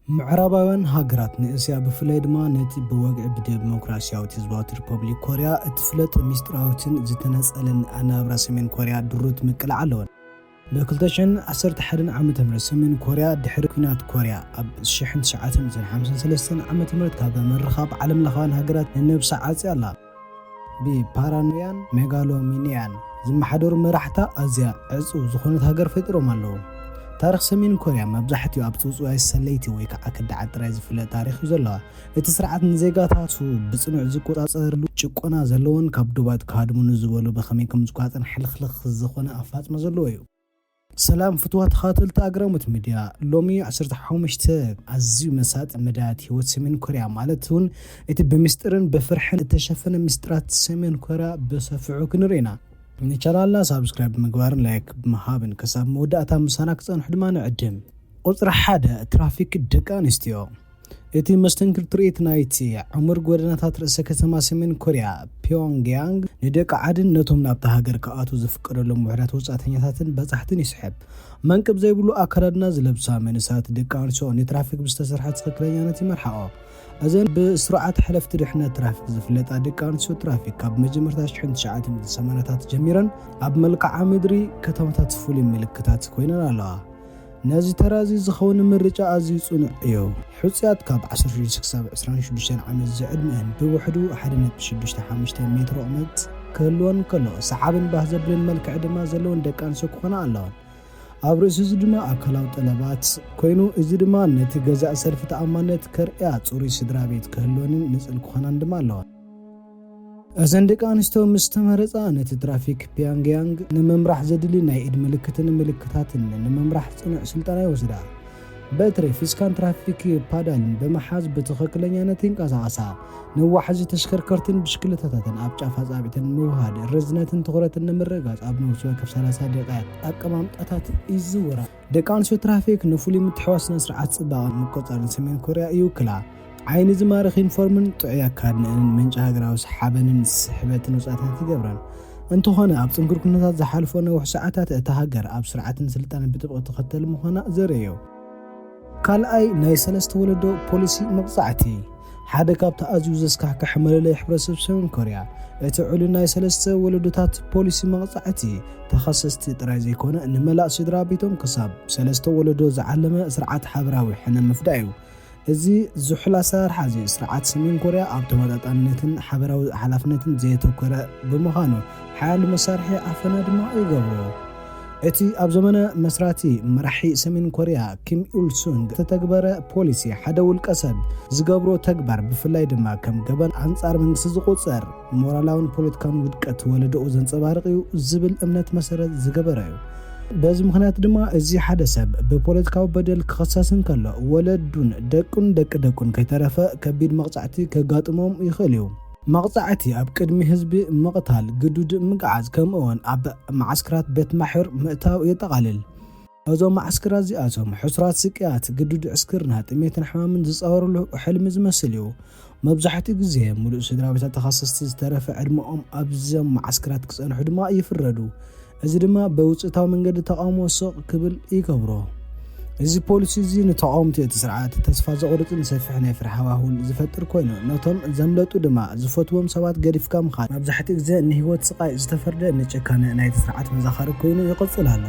ምዕራባውያን ሃገራት ንእስያ፣ ብፍላይ ድማ ነቲ ብወግዒ ብዴሞክራስያዊት ህዝባዊት ሪፐብሊክ ኮርያ እትፍለጥ፣ ሚስጥራዊትን ዝተነጸለን ኣነባብራ ሰሜን ኮርያ ድሩት ምቅላዕ ኣለወን። ብ ክልተ ሽሕን ዓሰርተ ሓደን ዓመተ ምህረት ሰሜን ኮርያ ድሕሪ ኲናት ኮርያ ኣብ ሽሕን ትሽዓተ ሚእትን ሓምሳን ሰለስተን ዓመተ ምህረት ካብ ምርኻብ ዓለምለኻውያን ሃገራት ንነብሳ ዓጽያ ኣላ። ብፓራኖያን ሜጋሎሚንያን ዝመሓደሩ መራሕታ ኣዝያ ዕጹው ዝኾነት ሃገር ፈጢሮም ኣለዉ። ታሪኽ ሰሜን ኮርያ መብዛሕትኡ ኣብ ጽውጽዋይ ሰለይቲ ወይ ከዓ ከዳዓት ጥራይ ዝፍለጥ ታሪኽ እዩ ዘለዋ። እቲ ስርዓት ንዜጋታቱ ብጽኑዕ ዝቆጻጸርሉ፣ ጭቆና ዘለዎን ካብ ዶባት ክሃድሙ ንዝበሉ ብኸመይ ከም ዝቋጸን ሕልኽልኽ ዝኾነ ኣፋጽማ ዘለዎ እዩ። ሰላም ፍትዋት ተኻተልቲ ኣግራሞት ሚድያ፣ ሎሚ ዓሰርተ ሓሙሽተ ኣዝዩ መሳጢ መዳያት ህይወት ሰሜን ኮርያ፣ ማለት እውን እቲ ብምስጢርን ብፍርሕን እተሸፈነ ምስጢራት ሰሜን ኮርያ ብሰፊሑ ክንርኢ ኢና። ንቻናልና ሳብስክራይብ ብምግባርን ላይክ ብምሃብን ክሳብ መወዳእታ ምሳና ክጸንሑ ድማ ንዕድም። ቁጽሪ ሓደ፣ ትራፊክ ደቂ ኣንስትዮ። እቲ መስተንክር ትርኢት ናይቲ ዕሙር ጎደናታት ርእሰ ከተማ ሰሜን ኮርያ ፒዮንግያንግ ንደቂ ዓድን ነቶም ናብታ ሃገር ክኣትዉ ዝፍቀደሎም ውሑዳት ወጻእተኛታትን በጻሕትን ይስሕብ። መንቅብ ዘይብሉ ኣከዳድና ዝለብሳ መንእሰያት ደቂ ኣንስትዮ ንትራፊክ ብዝተሰርሐ ትኽክለኛነት ይመርሓኦ። እዘን ብስሩዓት ሓለፍቲ ድሕነት ትራፊክ ዝፍለጣ ደቂ ኣንስትዮ ትራፊክ ካብ መጀመርታ ሽሕን ትሽዓተ ሚእትን ሰማንያታት ጀሚረን ኣብ መልክዓ ምድሪ ከተማታት ፍሉይ ምልክታት ኮይነን ኣለዋ። ነዚ ተራ እዚ ዝኸውን ምርጫ ኣዝዩ ጽኑዕ እዩ። ሕጹያት ካብ ዓሰርተ ሽዱሽተ ክሳብ ዕስራን ሽዱሽተን ዓመት ዝዕድመአን ብውሕዱ ሓደ ነጥቢ ሽዱሽተ ሓሙሽተ ሜትሮ ቁመት ክህልወን ከሎ፣ ሰሓብን ባህ ዘብልን መልክዕ ድማ ዘለወን ደቂ ኣንስትዮ ክኾና ኣለወን። ኣብ ርእሲ እዚ ድማ ኣካላዊ ጠለባት ኮይኑ፣ እዚ ድማ ነቲ ገዛእ ሰልፊ ተኣማንነት ከርእያ፣ ጽሩይ ስድራ ቤት ክህልወንን ንጽል ክኾናን ድማ ኣለወን። እዘን ደቂ ኣንስትዮ ምስ ተመረጻ፣ ነቲ ትራፊክ ፒዮንግያንግ ንምምራሕ ዘድሊ ናይ ኢድ ምልክትን ምልክታትን ንምምራሕ ጽኑዕ ስልጠና ይወስዳ። በትሪ ፊስካን ትራፊክ ፓዳልን ብምሓዝ ብትኽክለኛነት ይንቀሳቐሳ። ንዋሕዚ ተሽከርከርትን ብሽክለታታትን ኣብ ጫፍ ኣጻብዕተን ምውሃድ፣ ርዝነትን ትኹረትን ንምርግጋጽ ኣብ ነፍሲ ወከፍ ሰላሳ ደቂቓ ኣቀማምጣታት ይዝውራ። ደቂ ኣንስትዮ ትራፊክ ንፍሉይ ምትሕውዋስ ስነ ስርዓት ጽባቐን ምቁጽጻርን ሰሜን ኮርያ ይውክላ። ዓይኒ ዝማርኽ ዩኒፎርምን ጥዑይ ኣካድንአንን ምንጪ ሃገራዊ ሰሓበንን ስሕበትን ወጻእተኛታት ይገብረን። እንተኾነ፣ ኣብ ጽንኩር ኩነታት ዝሓልፎ ነዊሕ ሰዓታት እታ ሃገር ኣብ ስርዓትን ስልጣንን ብጥብቂ ትኸተል ምዃና ዘርኢ እዩ። ካልኣይ፣ ናይ ሰለስተ ወለዶ ፖሊሲ መቕጻዕቲ። ሓደ ካብቲ ኣዝዩ ዘስካሕክሕ መለለዪ ሕብረተሰብ ሰሜን ኮርያ፣ እቲ ዕሉል ናይ ሰለስተ ወለዶታት ፖሊሲ መቕጻዕቲ፣ ተኸሰስቲ ጥራይ ዘይኮነ፣ ንመላእ ስድራ ቤቶም ክሳብ ሰለስተ ወለዶ ዝዓለመ ስርዓት ሓበራዊ ሕነ ምፍዳይ እዩ። እዚ ዝሑል ኣሰራርሓ እዚ፣ ስርዓት ሰሜን ኮርያ ኣብ ተመጣጣንነትን ሓበራዊ ሓላፍነትን ዘየተኮረ ብምዃኑ፣ ሓያል መሳርሒ ኣፈና ድማ ይገብሮ። እቲ ኣብ ዘመነ መስራቲ መራሒ ሰሜን ኮርያ ኪም ኢል ሱንግ ዝተተግበረ ፖሊሲ፣ ሓደ ውልቀ ሰብ ዝገብሮ ተግባር፣ ብፍላይ ድማ ከም ገበን ኣንጻር መንግስቲ ዝቑጸር፣ ሞራላውን ፖለቲካውን ውድቀት ወለዶኡ ዘንጸባርቕ እዩ ዝብል እምነት መሰረት ዝገበረ እዩ። በዚ ምኽንያት ድማ፣ እዚ ሓደ ሰብ ብፖለቲካዊ በደል ክኽሰስ እንከሎ፣ ወለዱን ደቁን ደቂ ደቁን ከይተረፈ ከቢድ መቕጻዕቲ ከጋጥሞም ይኽእል እዩ። መቕጻዕቲ ኣብ ቅድሚ ህዝቢ ምቕታል፣ ግዱድ ምግዓዝ፣ ከምኡውን ኣብ መዓስከራት ቤት ማሕዩር ምእታው የጠቓልል። እዞም መዓስከራት እዚኣቶም፣ ሕሱራት ስቅያት፣ ግዱድ ዕስክርና፣ ጥሜትን ሕማምን ዝጻወርሉ ሕልሚ ዝመስል እዩ። መብዛሕትኡ ግዜ፣ ምሉእ ስድራ ቤታት ተኸሰስቲ ዝተረፈ ዕድመኦም ኣብዞም መዓስከራት ክጸንሑ ድማ ይፍረዱ። እዚ ድማ ብውጽኢታዊ መንገዲ ተቓውሞ ስቕ ክብል ይገብሮ። እዚ ፖሊሲ እዚ ንተቓወምቲ እቲ ስርዓት ተስፋ ዘቑርጽን ሰፊሕ ናይ ፍርሒ ሃዋህውን ዝፈጥር ኮይኑ፣ ነቶም ዘምለጡ ድማ ዝፈትዎም ሰባት ገዲፍካ ምኻድ፣ መብዛሕትኡ ግዜ ንህይወት ስቓይ ዝተፈርደ ንጭካነ ናይቲ ስርዓት መዘኻሪ ኮይኑ ይቕጽል ኣሎ።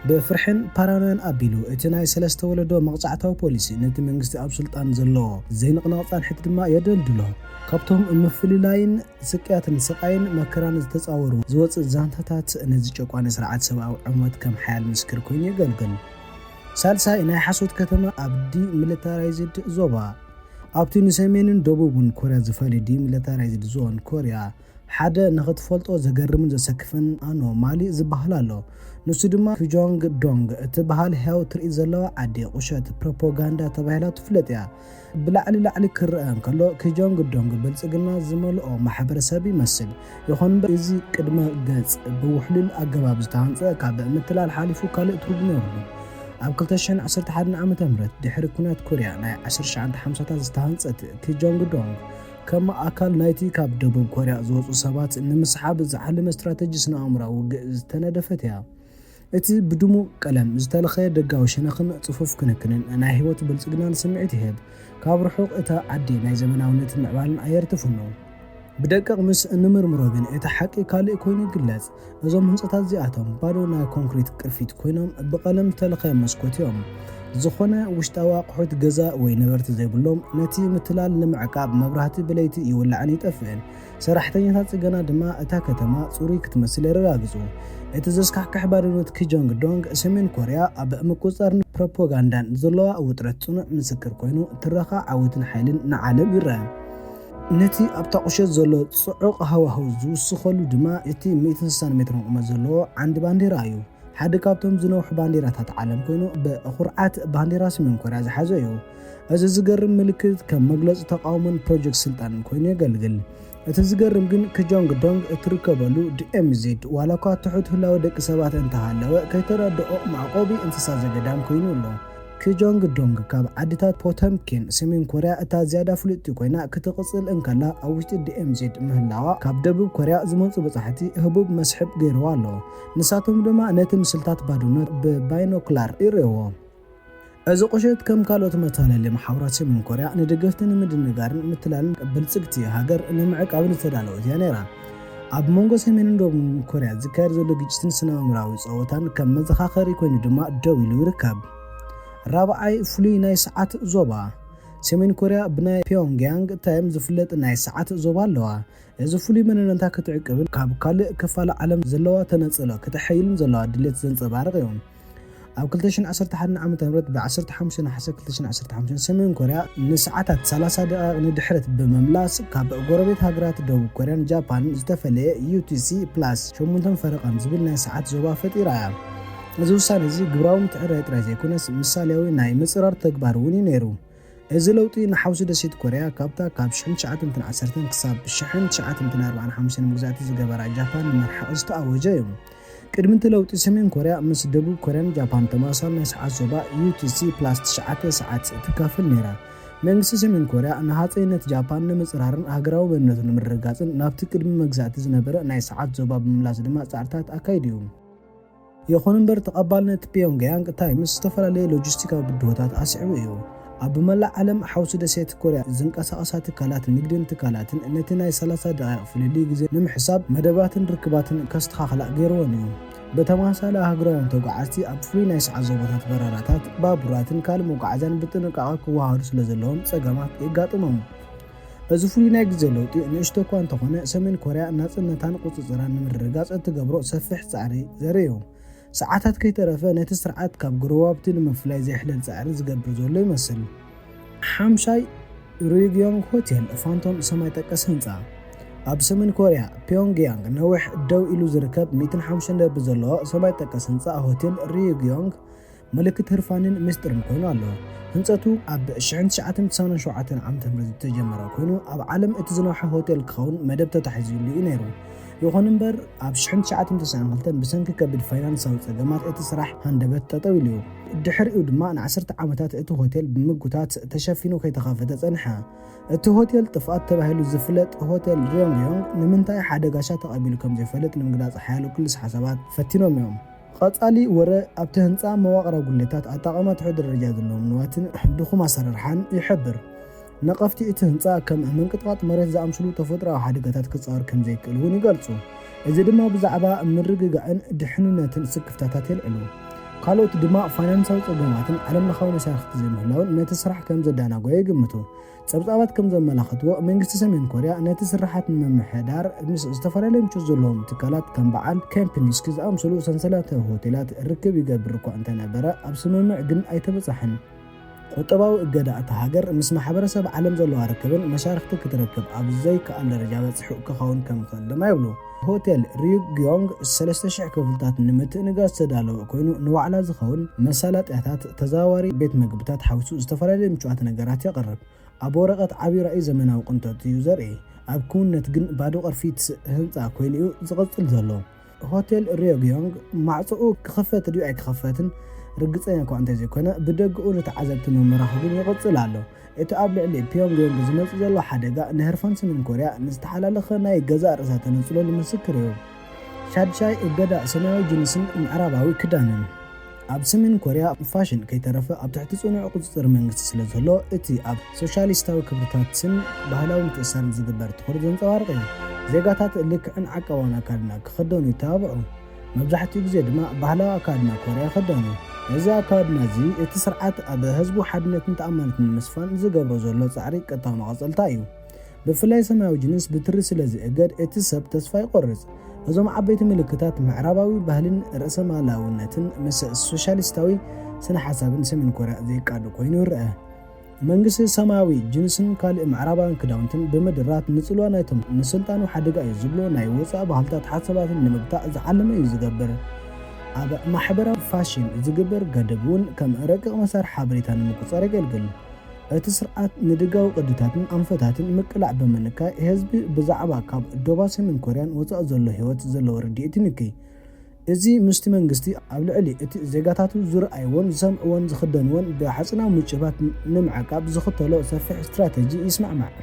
ብፍርሕን ፓራኖያን ኣቢሉ፣ እቲ ናይ ሰለስተ ወለዶ መቕጻዕታዊ ፖሊሲ ነቲ መንግስቲ ኣብ ስልጣን ዘለዎ ዘይንቕነቕ ጻንሒት ድማ የደልድሎ። ካብቶም ምፍልላይን ስቅያትን ስቓይን መከራን ዝተጻወሩ ዝወጽእ ዛንታታት፣ ነዚ ጨቋኒ ስርዓት ሰብኣዊ ዕንወት ከም ሓያል ምስክር ኮይኑ የገልግል። ሳልሳይ፣ ናይ ሓሶት ከተማ ኣብ ዲሚሊታራይዝድ ዞባ። ኣብቲ ንሰሜንን ደቡብን ኮርያ ዝፈሊ ዲሚሊታራይዝድ ዞን ኮርያ፣ ሓደ ንኽትፈልጦ ዘገርምን ዘሰክፍን ኣኖማሊ ዝበሃል ኣሎ። ንሱ ድማ ኪጆንግ ዶንግ እትበሃል ህያው ትርኢት ዘለዋ ዓዲ ቁሸት ፕሮፓጋንዳ ተባሂላ ትፍለጥ እያ። ብላዕሊ ላዕሊ ክረአ እንከሎ፣ ኪጆንግ ዶንግ ብልጽግና ዝመልኦ ማሕበረሰብ ይመስል። ይኹን እምበር፣ እዚ ቅድመ ገጽ ብውሕሉል ኣገባብ ዝተሃንጸ፣ ካብ ምትላል ሓሊፉ ካልእ ትርጉም የብሉን። ኣብ ክልተ ሽሕን ዓሰርተ ሓደን ዓመተ ምህረት፣ ድሕሪ ኲናት ኮርያ ናይ ዓሰርተ ትሽዓተ ሓምሳታት ዝተሃንጸት ኪጆንግ ዶንግ፣ ከም ኣካል ናይቲ ካብ ደቡብ ኮርያ ዝወጹ ሰባት ንምስሓብ ዝዓለመ ስትራተጂ ስነ-ኣእምሮኣዊ ውግእ ዝተነደፈት እያ። እቲ ብድሙቕ ቀለም ዝተለኸየ ደጋዊ ሸነኽን ጽፉፍ ክንክንን ናይ ህይወት ብልጽግናን ስምዒት ይህብ። ካብ ርሑቕ እታ ዓዲ ናይ ዘመናውነትን ምዕባለን ኣየር ትፍኑ። ብደቂቕ ምስ እንምርምሮ ግን እቲ ሓቂ ካልእ ኮይኑ ይግለጽ። እዞም ህንጻታት እዚኣቶም ባዶ ናይ ኮንክሪት ቅርፊት ኮይኖም ብቐለም ዝተለኸየ መስኮት እዮም። ዝኾነ ውሽጣዊ ኣቑሑት ገዛ ወይ ነበርቲ ዘይብሎም፣ ነቲ ምትላል ንምዕቃብ መብራህቲ ብለይቲ ይውላዕን ይጠፍእን። ሰራሕተኛታት ጽገና ድማ እታ ከተማ ጽሩይ ክትመስል የረጋግጹ። እቲ ዘስካሕክሕ ባዶነት ኪጆንግ ዶንግ ሰሜን ኮርያ ኣብ ምቁጽጻርን ፕሮፓጋንዳን ዘለዋ ውጥረት ጽኑዕ ምስክር ኮይኑ፣ ትረኻ ዓወትን ሓይልን ንዓለም ይረአ። ነቲ ኣብታ ቁሸት ዘሎ ጽዑቕ ሃዋህው ዝውስኸሉ ድማ እቲ ሚእትን ስሳን ሜትርን ቁመት ዘለዎ ዓንዲ ባንዴራ እዩ። ሓደ ካብቶም ዝነውሑ ባንዴራታት ዓለም ኮይኑ፣ ብኹርዓት ባንዴራ ሰሜን ኮርያ ዝሓዘ እዩ። እዚ ዝገርም ምልክት ከም መግለጺ ተቓውሞን ፕሮጀክት ስልጣንን ኮይኑ የገልግል። እቲ ዝገርም ግን፣ ክጆንግ ዶንግ እትርከበሉ ዲ ኤም ዜድ፣ ዋላ እኳ ትሑት ህላወ ደቂ ሰባት እንተሃለወ፣ ከይተረድኦ መዕቆቢ እንስሳ ዘገዳም ኮይኑ ኣሎ። ክጆንግ ዶንግ ካብ ዓድታት ፖተምኪን ሰሜን ኮርያ እታ ዝያዳ ፍልጥቲ ኮይና ክትቕጽል እንከላ፣ ኣብ ውሽጢ ዲ ኤም ዜድ ምህላዋ ካብ ደቡብ ኮርያ ዝመጹ በጻሕቲ ህቡብ መስሕብ ገይርዋ ኣሎ። ንሳቶም ድማ ነቲ ምስልታት ባዶነት ብባይኖኩላር ይርእይዎ። እዚ ቁሸት ከም ካልኦት መታለሊ መሓውራት ሰሜን ኮርያ ንደገፍቲ ንምድንጋርን ምትላልን ብልጽግቲ ሃገር ንምዕቃብን ዝተዳለወት እያ ነይራ። ኣብ መንጎ ሰሜንን ደቡብ ኮርያ ዝካየድ ዘሎ ግጭትን ስነ-ኣእምሮኣዊ ጸወታን ከም መዘኻኸሪ ኮይኑ ድማ ደው ኢሉ ይርከብ። ራብዓይ፣ ፍሉይ ናይ ሰዓት ዞባ። ሰሜን ኮርያ ብናይ ፒዮንግያንግ ታይም ዝፍለጥ ናይ ሰዓት ዞባ ኣለዋ። እዚ ፍሉይ መንነታ ክትዕቅብን ካብ ካልእ ክፋል ዓለም ዘለዋ ተነጽሎ ክተሐይልን ዘለዋ ድሌት ዘንጸባርቕ እዩ። ኣብ ክልተ ሽሕን ዓሰርተ ሓደን ዓመተ ምህረት ብ ዓሰርተ ሓሙሽተ ነሓሰ ክልተ ሽሕን ዓሰርተ ሓሙሽተ ሰሜን ኮርያ ንሰዓታት ሰላሳ ደቓይቕ ንድሕረት ብምምላስ ካብ ጎረቤት ሃገራት ደቡብ ኮርያን ጃፓንን ዝተፈለየ ዩ ቲ ሲ ፕላስ ሸሞንተን ፈረቓን ዝብል ናይ ሰዓት ዞባ ፈጢራ እያ። እዚ ውሳነ እዚ ግብራዊ ምትዕርራይ ጥራይ ዘይኮነስ ምሳሌያዊ ናይ ምጽራር ተግባር እውን እዩ ነይሩ። እዚ ለውጢ ንሓውሲ ደሴት ኮርያ ካብታ ካብ ሽሕን ትሽዓተ ሚእትን ዓሰርተን ክሳብ ሽሕን ትሽዓተ ሚእትን ኣርባዓን ሓሙሽተን መግዛእቲ ዝገበራ ጃፓን ንምርሓቕ ዝተኣወጀ እዩ። ቅድሚ እቲ ለውጢ ሰሜን ኮርያ ምስ ደቡብ ኮርያን ጃፓን ተመሳሳሊ ናይ ሰዓት ዞባ ዩ ቲ ሲ ፕላስ ትሽዓተ ሰዓት ትካፈል ነይራ። መንግስቲ ሰሜን ኮርያ ንሃጸይነት ጃፓን ንምጽራርን ሃገራዊ መንነቱ ንምርግጋጽን ናብቲ ቅድሚ መግዛእቲ ዝነበረ ናይ ሰዓት ዞባ ብምምላስ ድማ ጻዕርታት ኣካይዱ እዩ። ይኹን እምበር፣ ተቐባልነት ፒዮንግያንግ ታይምስ ዝተፈላለየ ሎጂስቲካዊ ብድሆታት ኣስዒቡ እዩ። ኣብ መላእ ዓለም ሓውሲ ደሴት ኮርያ ዝንቀሳቐሳ ትካላት ንግድን ትካላትን ነቲ ናይ ሰላሳ ደቓይቕ ፍልልይ ግዜ ንምሕሳብ መደባትን ርክባትን ከስተኻኽላ ገይርወን እዩ። ብተመሳሳሊ፣ ኣህጉራውያን ተጓዓዝቲ ኣብ ፍሉይ ናይ ሰዓት ዞባታት በረራታት፣ ባቡራትን ካልእ መጓዓዝያን ብጥንቃቐ ክወሃዱ ስለ ዘለዎም ጸገማት የጋጥሞም። እዚ ፍሉይ ናይ ግዜ ለውጢ ንእሽቶ እኳ እንተኾነ፣ ሰሜን ኮርያ ናጽነታን ቁጽጽራን ንምርግጋጽ እትገብሮ ሰፊሕ ጻዕሪ ዘርኢ እዩ። ሰዓታት ከይተረፈ ነቲ ስርዓት ካብ ጎረባብቲ ንምፍላይ ዘይሕለል ጻዕሪ ዝገብር ዘሎ ይመስል። ሓምሻይ፣ ሪዩግዮንግ ሆቴል ፋንቶም ሰማይ ጠቀስ ህንጻ። ኣብ ሰሜን ኮርያ፣ ፒዮንግያንግ ነዊሕ ደው ኢሉ ዝርከብ ሚእትን ሓሙሽተን ደርቢ ዘለዎ ሰማይ ጠቀስ ህንጻ ሆቴል ሪዩግዮንግ ምልክት ህርፋንን ምስጢርን ኮይኑ ኣሎ። ህንጸቱ ኣብ ሽሕን ትሽዓተ ሚእትን ሰማንያን ሸውዓተን ዓመተ ምህረት ዝተጀመረ ኮይኑ፣ ኣብ ዓለም እቲ ዝነውሐ ሆቴል ክኸውን መደብ ተታሒዙሉ እዩ ነይሩ። ይኹን እምበር፣ ኣብ ሽሕን ትሽዓተ ሚእትን ተስዓን ክልተን ብሰንኪ ከቢድ ፋይናንሳዊ ጸገማት እቲ ስራሕ ሃንደበት ጠጠው ኢሉ እዩ። ድሕሪኡ ድማ ንዓሰርተ ዓመታት እቲ ሆቴል ብምጉታት ተሸፊኑ ከይተኸፈተ ጸንሐ። እቲ ሆቴል ጥፍኣት ተባሂሉ ዝፍለጥ ሆቴል ሪዮንግዮንግ ንምንታይ ሓደ ጋሻ ተቐቢሉ ከም ዘይፈልጥ ንምግላጽ ሓያሎ ክልስ ሓሳባት ፈቲኖም እዮም። ቀጻሊ ወረ ኣብቲ ህንጻ መዋቕራዊ ጉድለታት፣ ኣጠቓቕማ ትሑት ደረጃ ዘለዎም ንዋትን ድኹም ኣሰራርሓን ይሕብር። ነቐፍቲ እቲ ህንጻ ከም ምንቅጥቃጥ መሬት ዝኣምስሉ ተፈጥሮኣዊ ሓደጋታት ክጻወር ከም ዘይክእል እውን ይገልጹ። እዚ ድማ ብዛዕባ ምርግጋእን ድሕንነትን ስክፍታታት የልዕሉ። ካልኦት ድማ ፋይናንሳዊ ጸገማትን ዓለምለኻዊ መሻርኽቲ ዘይምህላውን ነቲ ስራሕ ከም ዘዳናጎየ ይግምቱ። ጸብጻባት ከም ዘመላኽትዎ፣ መንግስቲ ሰሜን ኮርያ ነቲ ስርሓት ንምምሕዳር ምስ ዝተፈላለዩ ምቾት ዘለዎም ትካላት ከም በዓል ኬምፕኒስኪ ዝኣምሰሉ ሰንሰለታዊ ሆቴላት ርክብ ይገብር እኳ እንተነበረ፣ ኣብ ስምምዕ ግን ኣይተበጻሕን። ቁጠባዊ እገዳ እታ ሃገር ምስ ማሕበረሰብ ዓለም ዘለዋ ርክብን መሻርኽቲ ክትረክብ ኣብ ዘይከኣል ደረጃ በጺሑ ክኸውን ከም ይኽእል ድማ ይብሉ። ሆቴል ሪዩግዮንግ ሰለስተ ሽሕ ክፍልታት ንምትእንጋድ ዝተዳለወ ኮይኑ፣ ንዋዕላ ዝኸውን መሳለጥያታት፣ ተዘዋዋሪ ቤት መግብታት ሓዊሱ ዝተፈላለዩ ምቹኣት ነገራት የቕርብ። ኣብ ወረቐት ዓቢ ራእይ ዘመናዊ ቅንጦት እዩ ዘርኢ፣ ኣብ ክውንነት ግን ባዶ ቅርፊት ህንጻ ኮይኑ እዩ ዝቕጽል ዘሎ። ሆቴል ሪዮግዮንግ ማዕጾኡ ክኽፈት ድዩ ኣይክኽፈትን ርግጸኛ እኳ እንተዘይኮነ፣ ብደገኡ ንተዓዘብቲ መመራኽቡን ይቕጽል ኣሎ። እቲ ኣብ ልዕሊ ፒዮንግዮንግ ዝመጽእ ዘሎ ሓደጋ ንህርፋን ሰሜን ኮርያ ንዝተሓላለኸ ናይ ገዛእ ርእሳ ተነጽሎ ንምስክር እዩ። ሻድሻይ እገዳ ሰማያዊ ጅንስን ምዕራባዊ ክዳንን። ኣብ ሰሜን ኮርያ ፋሽን ከይተረፈ ኣብ ትሕቲ ጽኑዕ ቁጽጽር መንግስቲ ስለ ዘሎ፣ እቲ ኣብ ሶሻሊስታዊ ክብርታትን ባህላዊ ምትእስሳርን ዝግበር ትኹረት ዘንጸባርቕ እዩ። ዜጋታት ልክዕን ዓቃባውን ኣካድና ክኸደኑ ይተባብዑ። መብዛሕትኡ ግዜ ድማ ባህላዊ ኣካድና ኮርያ ይኸደኑ። እዚ ኣካድና እዚ እቲ ስርዓት ኣብ ህዝቡ ሓድነትን ተኣማንነትን ንምስፋን ዝገብሮ ዘሎ ጻዕሪ ቀጥታዊ መቐጸልታ እዩ። ብፍላይ ሰማያዊ ጅንስ ብትሪ ስለ ዝእገድ እቲ ሰብ ተስፋ ይቆርጽ። እዞም ዓበይቲ ምልክታት ምዕራባዊ ባህልን ርእሰማላውነትን ምስ ሶሻሊስታዊ ስነ ሓሳብን ሰሜን ኮርያ ዘይቃዶ ኮይኑ ይረአ። መንግስቲ ሰማያዊ ጅንስን ካልእ ምዕራባውያን ክዳውንትን ብምድራት ንጽልዋ ናይቶም ንስልጣኑ ሓደጋ እዩ ዝብሎ ናይ ወጻኢ ባህልታት ሓሳባትን ንምግታእ ዝዓለመ እዩ ዝገብር። ኣብ ማሕበራዊ ፋሽን ዝግበር ገደብ እውን ከም ረቂቕ መሳርሒ ሓበሬታ ንምቁጻር የገልግል። እቲ ስርዓት ንደጋዊ ቅድታትን ኣንፈታትን ምቅላዕ ብምንካይ ህዝቢ ብዛዕባ ካብ ዶባ ሰሜን ኮርያን ወጻኢ ዘሎ ህይወት ዘለዎ ርድኢት ይንክይ። እዚ ምስቲ መንግስቲ ኣብ ልዕሊ እቲ ዜጋታቱ ዝረኣይዎን ዝሰምዕዎን ዝኽደንዎን ብሓጺናዊ ምጭባት ንምዕቃብ ዝኽተሎ ሰፊሕ ስትራተጂ ይስማዕማዕ።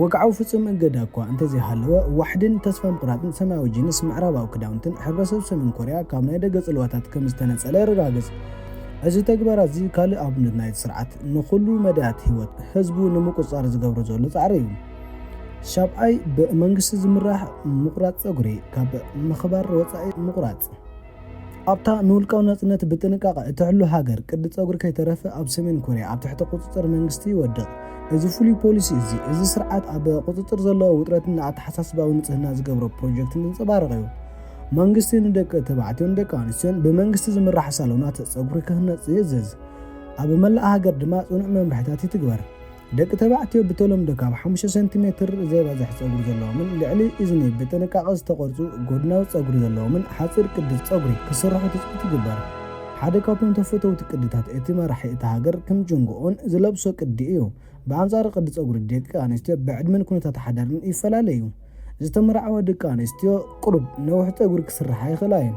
ወግዓዊ ፍጹም እገዳ እኳ እንተዘይሃለወ፣ ዋሕድን ተስፋ ምቑራጽን ሰማያዊ ጅንስ ምዕራባዊ ክዳውንትን ሕብረተሰብ ሰሜን ኮርያ ካብ ናይ ደገ ጽልዋታት ከም ዝተነጸለ የረጋግጽ። እዚ ተግባር እዚ ካልእ ኣብነት ናይቲ ስርዓት ንኹሉ መዳያት ህይወት ህዝቡ ንምቁጽጻር ዝገብሮ ዘሎ ጻዕሪ እዩ። ሻብዓይ ብመንግስቲ ዝምራሕ ምቑራጽ ጸጉሪ ካብ ምኽባር ወጻኢ ምቑራጽ። ኣብታ ንውልቃዊ ናጽነት ብጥንቃቐ እትሕሉ ሃገር፣ ቅዲ ጸጉሪ ከይተረፈ ኣብ ሰሜን ኮርያ ኣብ ትሕቲ ቁጽጽር መንግስቲ ይወድቕ። እዚ ፍሉይ ፖሊሲ እዚ፣ እዚ ስርዓት ኣብ ቁጽጽር ዘለዎ ውጥረትን ንኣተሓሳስባዊ ንጽህና ዝገብሮ ፕሮጀክትን ዘንጸባርቕ እዩ። መንግስቲ ንደቂ ተባዕትዮን ደቂ ኣንስትዮን ብመንግስቲ ዝምራሕ ሳሎናት ጸጉሪ ክህነጽ ይእዝዝ። ኣብ መላእ ሃገር ድማ ጽኑዕ መምርሒታት ይትግበር። ደቂ ተባዕትዮ ብተለምዶ ካብ ሓሙሽተ ሰንቲሜትር ዘይበዝሕ ጸጉሪ ዘለዎምን ልዕሊ እዝኒ ብጥንቃቐ ዝተቐርጹ ጎድናዊ ጸጉሪ ዘለዎምን ሓጺር ቅዲ ጸጉሪ ክስርሑ ትጽቢት ይግበር። ሓደ ካብቶም ተፈተውቲ ቅድታት እቲ መራሒ እታ ሃገር ኪም ጆንግ ኡን ዝለብሶ ቅዲ እዩ። ብኣንጻሩ ቅዲ ጸጉሪ ደቂ ኣንስትዮ ብዕድመን ኩነታት ሓዳርን ይፈላለ እዩ። ዝተመርዓዋ ደቂ ኣንስትዮ ቁሩብ ነዊሕ ጸጉሪ ክስርሓ ይኽእላ እየን።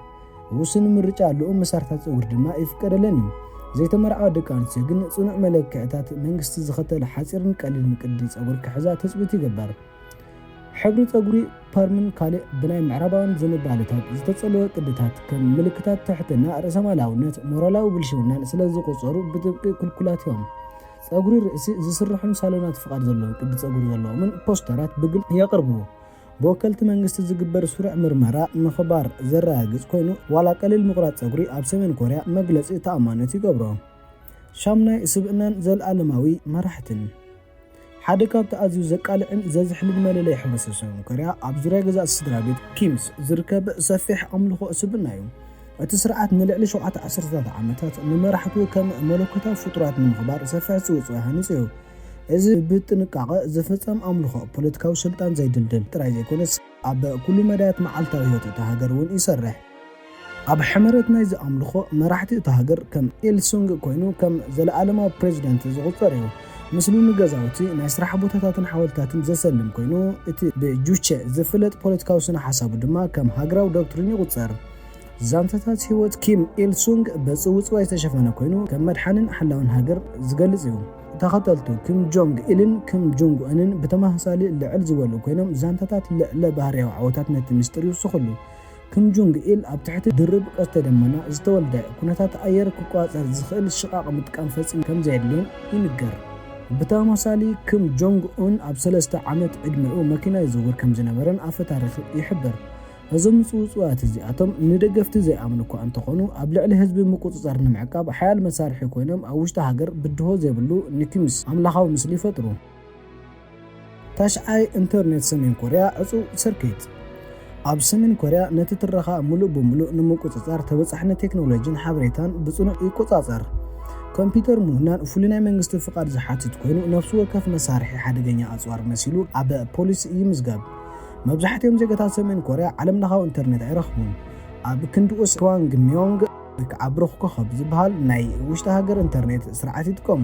ውሱን ምርጫ ኣለዎም፣ መሳርሕታት ጸጉሪ ድማ ይፍቀደለን እዩ። ዘይተመርዓዋ ደቂ ኣንስትዮ ግን ጽኑዕ መለክዕታት መንግስቲ ዝኸተለ ሓጺርን ቀሊልን ቅዲ ጸጉሪ ክሕዛ ትጽቢት ይግበር። ሕብሪ ጸጉሪ፣ ፐርምን ካልእ ብናይ ምዕራባውያን ዝንባለታት ዝተጸለወ ቅድታት ከም ምልክታት ትሕትና፣ ርእሰማላውነት፣ ሞራላዊ ብልሽውናን ስለ ዝቑጸሩ ብጥብቂ ክልኩላት እዮም። ጸጉሪ ርእሲ ዝስርሑን ሳሎናት ፍቓድ ዘለዎም ቅዲ ጸጉሪ ዘለዎምን ፖስተራት ብግልጺ የቕርቡ። ብወከልቲ መንግስቲ ዝግበር ስሩዕ ምርመራ ምኽባር ዘረጋግጽ ኮይኑ፣ ዋላ ቀሊል ምቑራጽ ጸጉሪ ኣብ ሰሜን ኮርያ መግለጺ ተኣማንነት ይገብሮ። ሻምናይ፣ ስብእናን ዘልኣለማዊ መራሕትን። ሓደ ካብቲ ኣዝዩ ዘቃልዕን ዘዝሕልን መለለይ ሕብረተሰብ ሰሜን ኮርያ፣ ኣብ ዙርያ ገዛእቲ ስድራ ቤት ኪምስ ዝርከብ ሰፊሕ ኣምልኾ ስብእና እዩ። እቲ ስርዓት ንልዕሊ ሸውዓተ ዓሰርተታት ዓመታት ንመራሕቱ ከም መለኮታዊ ፍጡራት ንምኽባር ሰፊሕ ጽውጽዋይ ሃኒጹ እዩ። እዚ ብጥንቃቐ ዝፍጸም ኣምልኾ ፖለቲካዊ ስልጣን ዘይድልድል ጥራይ ዘይኮነስ፣ ኣብ ኩሉ መዳያት መዓልታዊ ህይወት እታ ሃገር እውን ይሰርሕ። ኣብ ሕመረት ናይዚ ኣምልኾ፣ መራሕቲ እታ ሃገር ከም ኢል ሱንግ ኮይኑ ከም ዘለኣለማዊ ፕሬዚደንት ዝቑጸር እዩ። ምስሉ ንገዛውቲ፣ ናይ ስራሕ ቦታታትን ሓወልትታትን ዘሰልም ኮይኑ፣ እቲ ብጁቸ ዝፍለጥ ፖለቲካዊ ስነ ሓሳቡ ድማ ከም ሃገራዊ ዶክትሪን ይቑጸር። ዛንታታት ህይወት ኪም ኢል ሱንግ ብጽውጽዋይ ዝተሸፈነ ኮይኑ፣ ከም መድሓንን ሓላውን ሃገር ዝገልጽ እዩ። ተኸተልቱ ኪም ጆንግ ኢልን ኪም ጆንግ ኡንን ብተመሳሳሊ ልዕል ዝበሉ ኮይኖም፣ ዛንታታት ልዕለ ባህርያዊ ዓወታት ነቲ ምስጢር ይውስኽሉ። ኪም ጆንግ ኢል ኣብ ትሕቲ ድርብ ቀስተ ደመና ዝተወልደ፣ ኩነታት ኣየር ክቋጸር ዝኽእል ሽቓቕ ምጥቃም ፈጺሙ ከም ዘየድልዮን ይንገር። ብተመሳሳሊ ኪም ጆንግ ኡን ኣብ ሰለስተ ዓመት ዕድመኡ መኪና ይዝውር ከም ዝነበረን ኣፈ ታሪኽ ይሕብር። እዞም ምጽውጽዋያት እዚኣቶም ንደገፍቲ ዘይኣምኑ እኳ እንተኾኑ፣ ኣብ ልዕሊ ህዝቢ ምቁጽጻር ንምዕቃብ ሓያል መሳርሒ ኮይኖም ኣብ ውሽጢ ሃገር ብድሆ ዘይብሉ ንኪምስ ኣምላኻዊ ምስሊ ይፈጥሩ። ታሽዓይ፣ ኢንተርኔት ሰሜን ኮርያ ዕጹው ሰርኪት። ኣብ ሰሜን ኮርያ ነቲ ትረኻ ምሉእ ብምሉእ ንምቁጽጻር ተበጻሕነት ቴክኖሎጂን ሓበሬታን ብጽኑዕ ይቆጻጸር። ኮምፒውተር ምህናን ፍሉይ ናይ መንግስቲ ፍቓድ ዝሓትት ኮይኑ፣ ነፍሲ ወከፍ መሳርሒ ሓደገኛ ኣጽዋር መሲሉ ኣብ ፖሊስ ይምዝገብ። መብዛሕትኦም ዜጋታት ሰሜን ኮርያ ዓለምለኻዊ ኢንተርኔት ኣይረኽቡን። ኣብ ክንድኡስ ክዋንግ ሚዮንግ ወይ ከዓ ብሩኽ ኮኸብ ዝበሃል ናይ ውሽጢ ሃገር ኢንተርኔት ስርዓት ይጥቀሙ።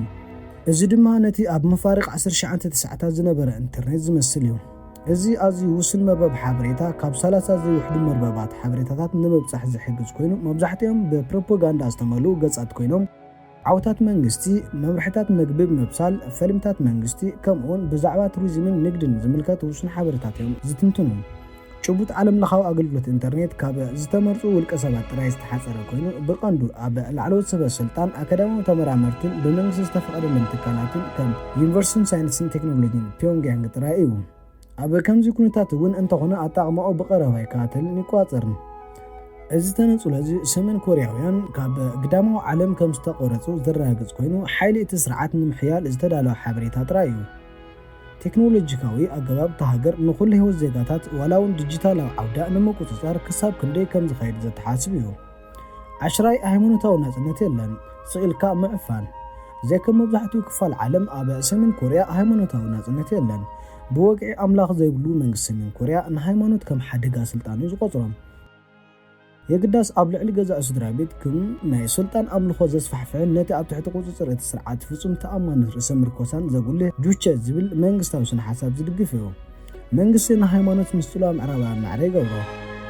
እዚ ድማ ነቲ ኣብ መፋርቕ ዓሰርተ ትሽዓተ ሰዓታት ዝነበረ ኢንተርኔት ዝመስል እዩ። እዚ ኣዝዩ ውሱን መርበብ ሓበሬታ ካብ ሰላሳ ዘይውሕዱ መርበባት ሓበሬታታት ንምብጻሕ ዝሕግዝ ኮይኑ፣ መብዛሕትኦም ብፕሮፓጋንዳ ዝተመልኡ ገጻት ኮይኖም፣ ዓወታት መንግስቲ፣ መምርሕታት መግቢ ብምብሳል፣ ፈልምታት መንግስቲ፣ ከምኡውን ብዛዕባ ቱሪዝምን ንግድን ዝምልከት ውሱን ሓበሬታት እዮም ዝትንትኑ። ጭቡጥ ዓለም ለኻዊ ኣገልግሎት ኢንተርኔት ካብ ዝተመርጹ ውልቀ ሰባት ጥራይ ዝተሓጸረ ኮይኑ፣ ብቐንዱ ኣብ ላዕለዎት ሰበ ስልጣን፣ ኣካዳሚያዊ ተመራመርትን ብመንግስቲ ዝተፈቐደለን ትካላትን ከም ዩኒቨርሲቲን ሳይንስን ቴክኖሎጂን ፒዮንግያንግ ጥራይ እዩ። ኣብ ከምዚ ኩነታት እውን እንተኾነ፣ ኣጠቓቕማኡ ብቐረባ ይከታተልን ይቆጻጸርን። እዚ ተነጽሎ እዚ ሰሜን ኮርያውያን ካብ ግዳማዊ ዓለም ከም ዝተቖረጹ ዘረጋግጽ ኮይኑ፣ ሓይሊ እቲ ስርዓት ንምሕያል ዝተዳለወ ሓበሬታ ጥራይ እዩ። ቴክኖሎጂካዊ ኣገባብ እታ ሃገር ንኹሉ ህይወት ዜጋታት፣ ዋላ እውን ዲጂታላዊ ዓውዳ ንምቁጽጻር ክሳብ ክንደይ ከም ዝኸይድ ዘተሓስብ እዩ። ዓሽራይ፣ ሃይማኖታዊ ናጽነት የለን። ስቕ ኢልካ ምዕፋን። ዘይከም መብዛሕትኡ ክፋል ዓለም፣ ኣብ ሰሜን ኮርያ ሃይማኖታዊ ናጽነት የለን። ብወግዒ ኣምላኽ ዘይብሉ መንግስቲ ሰሜን ኮርያ ንሃይማኖት ከም ሓደጋ ስልጣኑ ዝቖጽሮ። የግዳስ ኣብ ልዕሊ ገዛእ ስድራ ቤት ከም ናይ ስልጣን ኣምልኾ ዘስፋሕፍሕን ነቲ ኣብ ትሕቲ ቁጽጽር እቲ ስርዓት ፍጹም ተኣማንነት ርእሰ ምርኮሳን ዘጉልህ ጁቸ ዝብል መንግስታዊ ስነ ሓሳብ ዝድግፍ እዩ። መንግስቲ ንሃይማኖት ምስ ጽልዋ ምዕራባውያን ማዕረ ይገብሮ።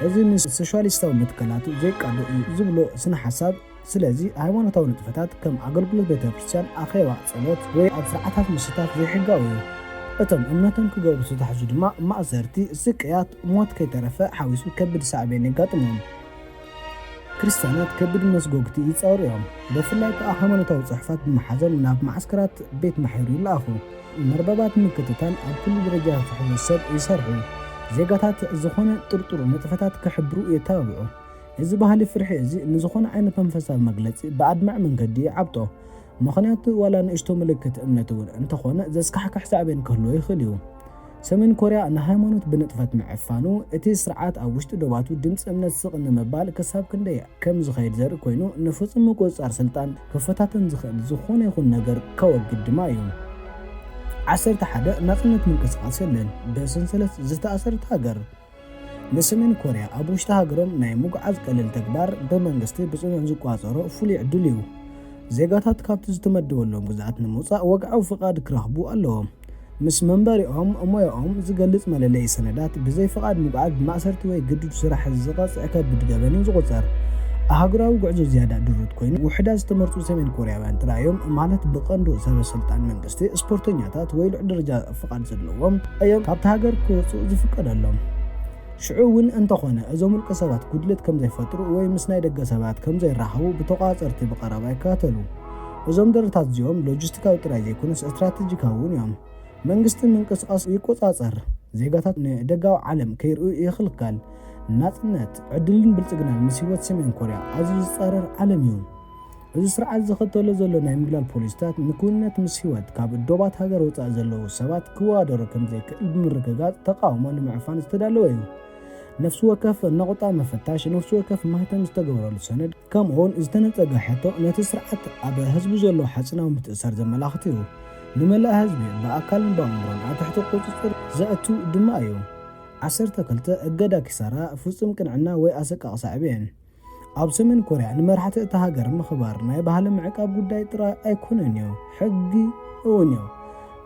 እዚ ምስ ሶሻሊስታዊ መትከላቱ ዘይቃዶ እዩ ዝብሎ ስነ ሓሳብ። ስለዚ ሃይማኖታዊ ንጥፈታት ከም ኣገልግሎት ቤተ ክርስቲያን፣ ኣኼባ፣ ጸሎት ወይ ኣብ ስርዓታት ምስታፍ ዘይሕጋዊ እዩ። እቶም እምነቶም ክገብሩ ዝተታሕዙ ድማ ማእሰርቲ፣ ስቅያት፣ ሞት ከይተረፈ ሓዊሱ ከቢድ ሳዕቤን የጋጥሞም። ክርስትያናት ከቢድ መስጎግቲ ይጻወሩ እዮም። ብፍላይ ከኣ ሃይማኖታዊ ጽሑፋት ብምሓዞም ናብ መዓስከራት ቤት ማሕዩር ይለኣኹ። መርበባት ምክትታል ኣብ ኩሉ ደረጃ ዝሕዞ ሰብ ይሰርሑ። ዜጋታት ዝኾነ ጥርጡር ንጥፈታት ክሕብሩ የተባብዑ። እዚ ባህሊ ፍርሒ እዚ ንዝኾነ ዓይነት መንፈሳዊ መግለጺ ብኣድማዒ መንገዲ ይዓብጦ። ምኽንያቱ ዋላ ንእሽቶ ምልክት እምነት እውን እንተኾነ ዘስካሕክሕ ሳዕቤን ክህልዎ ይኽእል እዩ። ሰሜን ኮርያ ንሃይማኖት ብንጥፈት ምዕፋኑ፣ እቲ ስርዓት ኣብ ውሽጢ ዶባቱ ድምፂ እምነት ስቕ ንምባል ክሳብ ክንደይ ከም ዝኸይድ ዘርኢ ኮይኑ፣ ንፍጹም ምቁጽጻር ስልጣን ክፈታተን ዝኽእል ዝኾነ ይኹን ነገር ከወግድ ድማ እዩ። ዓሰርተ ሓደ፣ ናጽነት ምንቅስቓስ የለን። ብሰንሰለት ዝተኣሰረት ሃገር። ንሰሜን ኮርያ ኣብ ውሽጢ ሃገሮም ናይ ምጉዓዝ ቀሊል ተግባር ብመንግስቲ ብጽኑዕ ዝቋጸሮ ፍሉይ ዕድል እዩ። ዜጋታት ካብቲ ዝተመደበሎም ግዝኣት ንምውጻእ ወግዓዊ ፍቓድ ክረኽቡ ኣለዎም። ምስ መንበሪኦም፣ ሞያኦም ዝገልጽ መለለዪ ሰነዳት ብዘይ ፍቓድ ምጉዓዝ ብማእሰርቲ ወይ ግዱድ ስራሕ ዝቐጽዕ ከቢድ ገበን እዩ ዝቑጸር። ኣህጉራዊ ጉዕዞ ዝያዳ ድሩት ኮይኑ፣ ውሑዳት ዝተመርጹ ሰሜን ኮርያውያን ጥራይ እዮም፣ ማለት ብቐንዱ ሰበ ስልጣን መንግስቲ፣ ስፖርተኛታት ወይ ልዑል ደረጃ ፍቓድ ዘለዎም እዮም ካብቲ ሃገር ክወጹ ዝፍቀደሎም። ሽዑ እውን እንተኾነ፣ እዞም ውልቀ ሰባት ጉድለት ከም ዘይፈጥሩ ወይ ምስ ናይ ደገ ሰባት ከም ዘይራኸቡ ብተቋጸርቲ ብቐረባ ይከታተሉ። እዞም ደረታት እዚኦም ሎጂስቲካዊ ጥራይ ዘይኮኑስ ስትራቴጂካዊ እውን እዮም። መንግስቲ ምንቅስቓስ ይቆጻጸር፣ ዜጋታት ንደጋዊ ዓለም ከይርእዩ ይኽልከል። ናጽነት፣ ዕድልን ብልጽግናን ምስ ህይወት ሰሜን ኮርያ ኣዝዩ ዝጻረር ዓለም እዩ። እዚ ስርዓት ዝኸተሎ ዘሎ ናይ ምግላል ፖሊሲታት ንክውንነት ምስ ህይወት ካብ ዶባት ሃገር ወጻኢ ዘለዉ ሰባት ክወዳደሩ ከም ዘይክእል ብምርግጋጽ ተቃውሞ ንምዕፋን ዝተዳለወ እዩ። ነፍሲ ወከፍ ነቑጣ ምፍታሽ፣ ነፍሲ ወከፍ ማህተም ዝተገበረሉ ሰነድ፣ ከምኡውን ዝተነጸገ ሕቶ ነቲ ስርዓት ኣብ ህዝቡ ዘሎ ሓጽናዊ ምትእስሳር ዘመላኽት እዩ። ንመላእ ህዝቢ ብኣካልን ብኣእምሮን ኣብ ትሕቲ ቁጽጽር ዘእቱ ድማ እዩ። ዓሰርተ ክልተ፣ እገዳ ኪሳራ፣ ፍጹም ቅንዕና ወይ ኣሰቃቒ ሳዕቤን። ኣብ ሰሜን ኮርያ ንመራሕቲ እታ ሃገር ምኽባር ናይ ባህሊ ምዕቃብ ጉዳይ ጥራይ ኣይኮነን እዩ፣ ሕጊ እውን እዩ።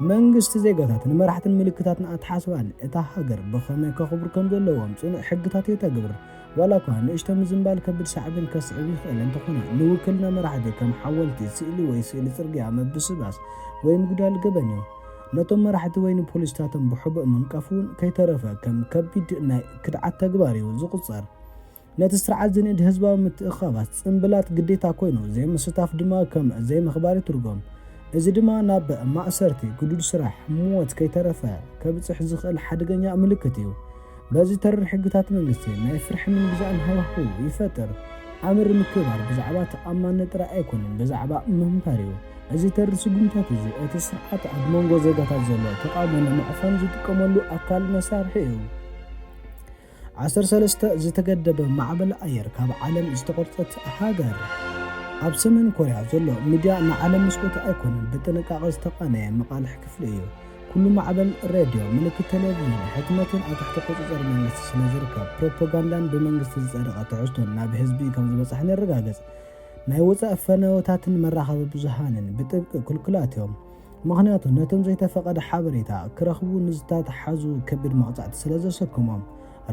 መንግስቲ ዜጋታት ንመራሕትን ምልክታትን ኣተሓሳስባን እታ ሃገር ብኸመይ ከኽብሩ ከም ዘለዎም ጽኑዕ ሕግታት የተግብር። ዋላ እኳ ንእሽቶ ምዝንባል ከቢድ ሳዕቤን ከስዕብ ይኽእል እንተኾነ፣ ንውክልና መራሕቲ ከም ሓወልቲ፣ ስእሊ ወይ ስእሊ ጽርግያ ምብስባስ ወይ ምጉዳል ገበን እዩ። ነቶም መራሕቲ ወይ ንፖሊስታቶም ብሕቡእ ምንቃፍ እውን ከይተረፈ ከም ከቢድ ናይ ክድዓት ተግባር እዩ ዝቑጸር። ነቲ ስርዓት ዝንእድ ህዝባዊ ምትእኽኻባት ጽምብላት ግዴታ ኮይኑ፣ ዘይምስታፍ ድማ ከም ዘይምኽባር ይትርጎም። እዚ ድማ ናብ ማእሰርቲ፣ ግዱድ ስራሕ፣ ሞት ከይተረፈ ከብጽሕ ዝኽእል ሓደገኛ ምልክት እዩ። በዚ ተሪር ሕግታት መንግስቲ ናይ ፍርሕን ምግዛእን ሃዋህው ይፈጥር። ኣምር ምክብባር ብዛዕባ ተኣማንነት ጥራይ ኣይኮነን፣ ብዛዕባ ምንባር እዩ። እዚ ተሪር ስጉምታት እዚ እቲ ስርዓት ኣብ መንጎ ዜጋታት ዘሎ ተቓውሞ ንምዕፋን ዝጥቀመሉ ኣካል መሳርሒ እዩ። ዓሰርተ ሰለስተ፣ ዝተገደበ ማዕበል ኣየር ካብ ዓለም ዝተቖርጸት ሃገር። ኣብ ሰሜን ኮርያ ዘሎ ሚድያ ንዓለም መስኮት ኣይኮነን፣ ብጥንቃቐ ዝተቓነየ መቓልሕ ክፍሊ እዩ። ኩሉ ማዕበል ሬድዮ፣ ምልክት ቴሌቪዥን፣ ሕትመትን ኣብ ትሕቲ ቁጽጽር መንግስቲ ስለ ዝርከብ፣ ፕሮፓጋንዳን ብመንግስቲ ዝጸደቐ ትሕዝቶን ናብ ህዝቢ ከም ዝበጽሕን የረጋግጽ። ናይ ወጻኢ ፈነወታትን መራኸቢ ብዙሃንን ብጥብቂ ክልኩላት እዮም። ምኽንያቱ ነቶም ዘይተፈቐደ ሓበሬታ ክረኽቡ ንዝተታሕዙ ከቢድ መቕጻዕቲ ስለ ዘሰክሞም።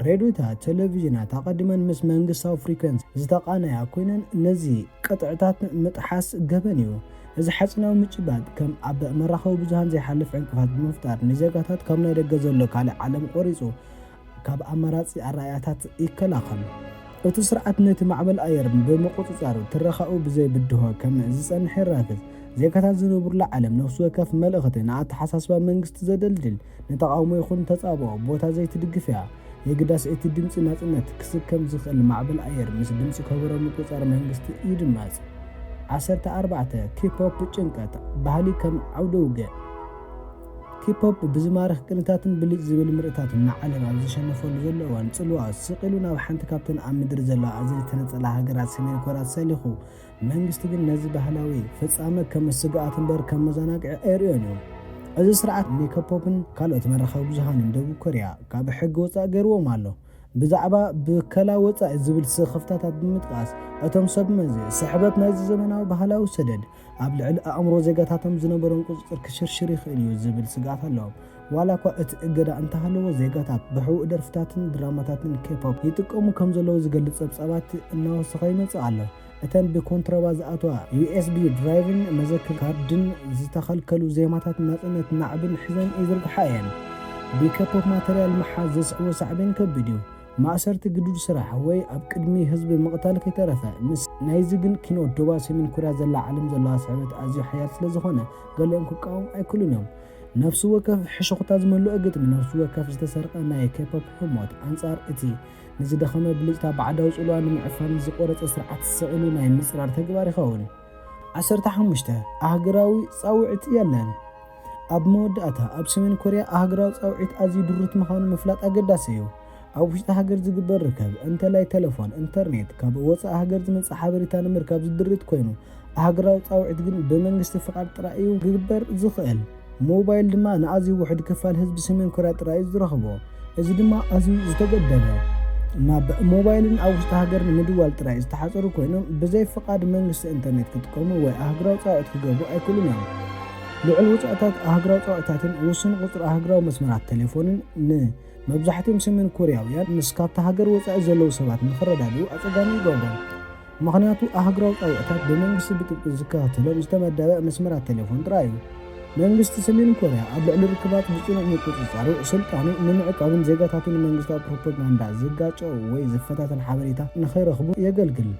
ሬድዮታት፣ ቴሌቪዥናት ኣቐዲመን ምስ መንግስታዊ ፍሪኮንሲ ዝተቓነያ ኮይነን ነዚ ቅጥዕታት ምጥሓስ ገበን እዩ። እዚ ሓጺናዊ ምጭባጥ ከም ኣብ መራኸቢ ብዙሃን ዘይሓልፍ ዕንቅፋት ብምፍጣር ንዜጋታት ካብ ናይ ደገ ዘሎ ካልእ ዓለም ቆሪጹ ካብ ኣማራጺ ኣረኣእያታት ይከላኸል። እቲ ስርዓት ነቲ ማዕበል ኣየር ብምቁጽጻሩ ትረኻኡ ብዘይ ብድሆ ከም ዝጸንሕ የራግጽ። ዜጋታት ዝነብሩላ ዓለም ነፍሲ ወከፍ መልእኽቲ ንኣተሓሳስባ መንግስቲ ዘደልድል፣ ንተቓውሞ ይኹን ተጻብኦ ቦታ ዘይትድግፍ እያ። የግዳስ እቲ ድምጺ ናጽነት ክስከም ዝኽእል ማዕበል ኣየር ምስ ድምጺ ከበሮ ምቁጽጻር መንግስቲ ይድመጽ። ዓሰርተ ኣርባዕተ ኪፖፕ ጭንቀት፣ ባህሊ ከም ዓውደ ውግእ። ኪፖፕ ብዝማርኽ ቅንታትን ብልጭ ዝብል ምርኢታትን ንዓለም ኣብ ዝሸነፈሉ ዘሎ እዋን፣ ጽልዋ ስቕ ኢሉ ናብ ሓንቲ ካብተን ኣብ ምድሪ ዘለዋ ኣዝየን ዝተነጸላ ሃገራት ሰሜን ኮርያ ተሰሊኹ። መንግስቲ ግን ነዚ ባህላዊ ፍጻመ ከም ስግኣት እምበር ከም መዘናግዒ ኣይርእዮን እዩ። እዚ ስርዓት ንኪፖፕን ካልኦት መራኸቢ ብዙሃንን ደቡብ ኮርያ ካብ ሕጊ ወጻኢ ገይርዎም ኣሎ። ብዛዕባ ብከላ ወጻኢ ዝብል ስኽፍታታት ብምጥቃስ፣ እቶም ሰብ መዚ ስሕበት ናይዚ ዘመናዊ ባህላዊ ሰደድ ኣብ ልዕሊ ኣእምሮ ዜጋታቶም ዝነበሮም ቁጽጽር ክሽርሽር ይኽእል እዩ ዝብል ስግኣት ኣለዎም። ዋላ እኳ እቲ እገዳ እንተሃለዎ፣ ዜጋታት ብሕቡእ ደርፍታትን ድራማታትን ኬፖፕ ይጥቀሙ ከም ዘለዉ ዝገልጽ ጸብጻባት እናወሰኸ ይመጽእ ኣሎ። እተን ብኮንትሮባንድ ዝኣትዋ ዩ ኤስ ቢ ድራይቭን መዘክር ካርድን ዝተኸልከሉ ዜማታት ናጽነት ናዕብን ሒዘን ይዝርግሓ እየን። ብኬፖፕ ማተርያል ምሓዝ ዘስዕቦ ሳዕቤን ከቢድ እዩ። ማእሰርቲ፣ ግዱድ ስራሕ ወይ ኣብ ቅድሚ ህዝቢ ምቕታል ከይተረፈ፣ ምስ ናይዚ ግን ኪኖ ዶባ ሰሜን ኮርያ ዘላ ዓለም ዘለዋ ስሕበት ኣዝዩ ሓያል ስለ ዝኾነ፣ ገሊኦም ክቃወሙ ኣይክእሉን እዮም። ነፍሲ ወከፍ ሕሽኹታ ዝመልኦ ግጥሚ፣ ነፍሲ ወከፍ ዝተሰርቀ ናይ ኬፖፕ ህሞት ኣንጻር እቲ ንዝደኸመ ብልጭታ ባዕዳዊ ጽልዋ ንምዕፋን ዝቆረጸ ስርዓት ስቕ ኢሉ ናይ ምጽራር ተግባር ይኸውን። ዓሰርተ ሓሙሽተ ኣህጉራዊ ጻውዒት የለን። ኣብ መወዳእታ፣ ኣብ ሰሜን ኮርያ ኣህጉራዊ ጻውዒት ኣዝዩ ድሩት ምዃኑ ምፍላጥ ኣገዳሲ እዩ። ኣብ ውሽጢ ሃገር ዝግበር ርከብ፣ እንተላይ ቴሌፎን፣ ኢንተርኔት፣ ካብ ወጻኢ ሃገር ዝመጽእ ሓበሬታ ንምርካብ ዝድርት ኮይኑ፣ ኣህጉራዊ ጻውዒት ግን ብመንግስቲ ፍቓድ ጥራይ እዩ ክግበር ዝኽእል። ሞባይል ድማ ንኣዝዩ ውሑድ ክፋል ህዝቢ ሰሜን ኮርያ ጥራይ እዩ ዝረኽቦ። እዚ ድማ ኣዝዩ ዝተገደበ፣ ናብ ሞባይልን ኣብ ውሽጢ ሃገር ንምድዋል ጥራይ ዝተሓጸሩ ኮይኖም፣ ብዘይ ፍቓድ መንግስቲ ኢንተርኔት ክጥቀሙ ወይ ኣህጉራዊ ጻውዒት ክገብሩ ኣይክእሉን እዮም። ልዑል ወጻኢታት ኣህጉራዊ ጻውዒታትን ውሱን ቁጽሪ ኣህጉራዊ መስመራት ቴሌፎንን ንመብዛሕትኦም ሰሜን ኮርያውያን ምስ ካብታ ሃገር ወጻኢ ዘለዉ ሰባት ንኽረዳድኡ ኣጸጋሚ ይገብሮም። ምኽንያቱ ኣህጉራዊ ጻውዒታት ብመንግስቲ ብጥብቂ ዝከታተሎም ዝተመደበ መስመራት ቴሌፎን ጥራይ እዩ። መንግስቲ ሰሜን ኮርያ ኣብ ልዕሊ ርክባት ብጽኑዕ ምቁጽጻሩ፣ ስልጣኑ ንምዕቃብን ዜጋታቱ ንመንግስታዊ ፕሮፓጋንዳ ዝጋጨው ወይ ዝፈታተን ሓበሬታ ንኸይረኽቡ የገልግል።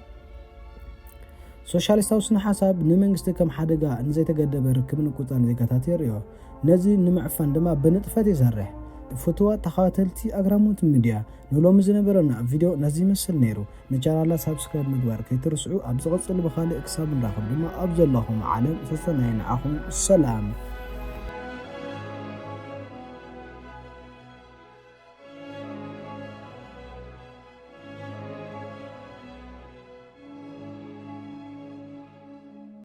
ሶሻሊስታዊ ስነ ሓሳብ ንመንግስቲ ከም ሓደጋ ንዘይተገደበ ርክብን ቁጽጻን ዜጋታት የርእዮ። ነዚ ንምዕፋን ድማ ብንጥፈት ይሰርሕ። ፍቱዋት ተኸታተልቲ ኣግራሞት ሚድያ፣ ንሎሚ ዝነበረና ቪድዮ ነዚ ይመስል ነይሩ። ንቻናልና ሳብስክራይብ ምግባር ከይትርስዑ። ኣብ ዝቕጽል ብኻልእ ክሳብ ንራኸብ ድማ ኣብ ዘለኹም ዓለም ሰሰናዩ ንዓኹም። ሰላም።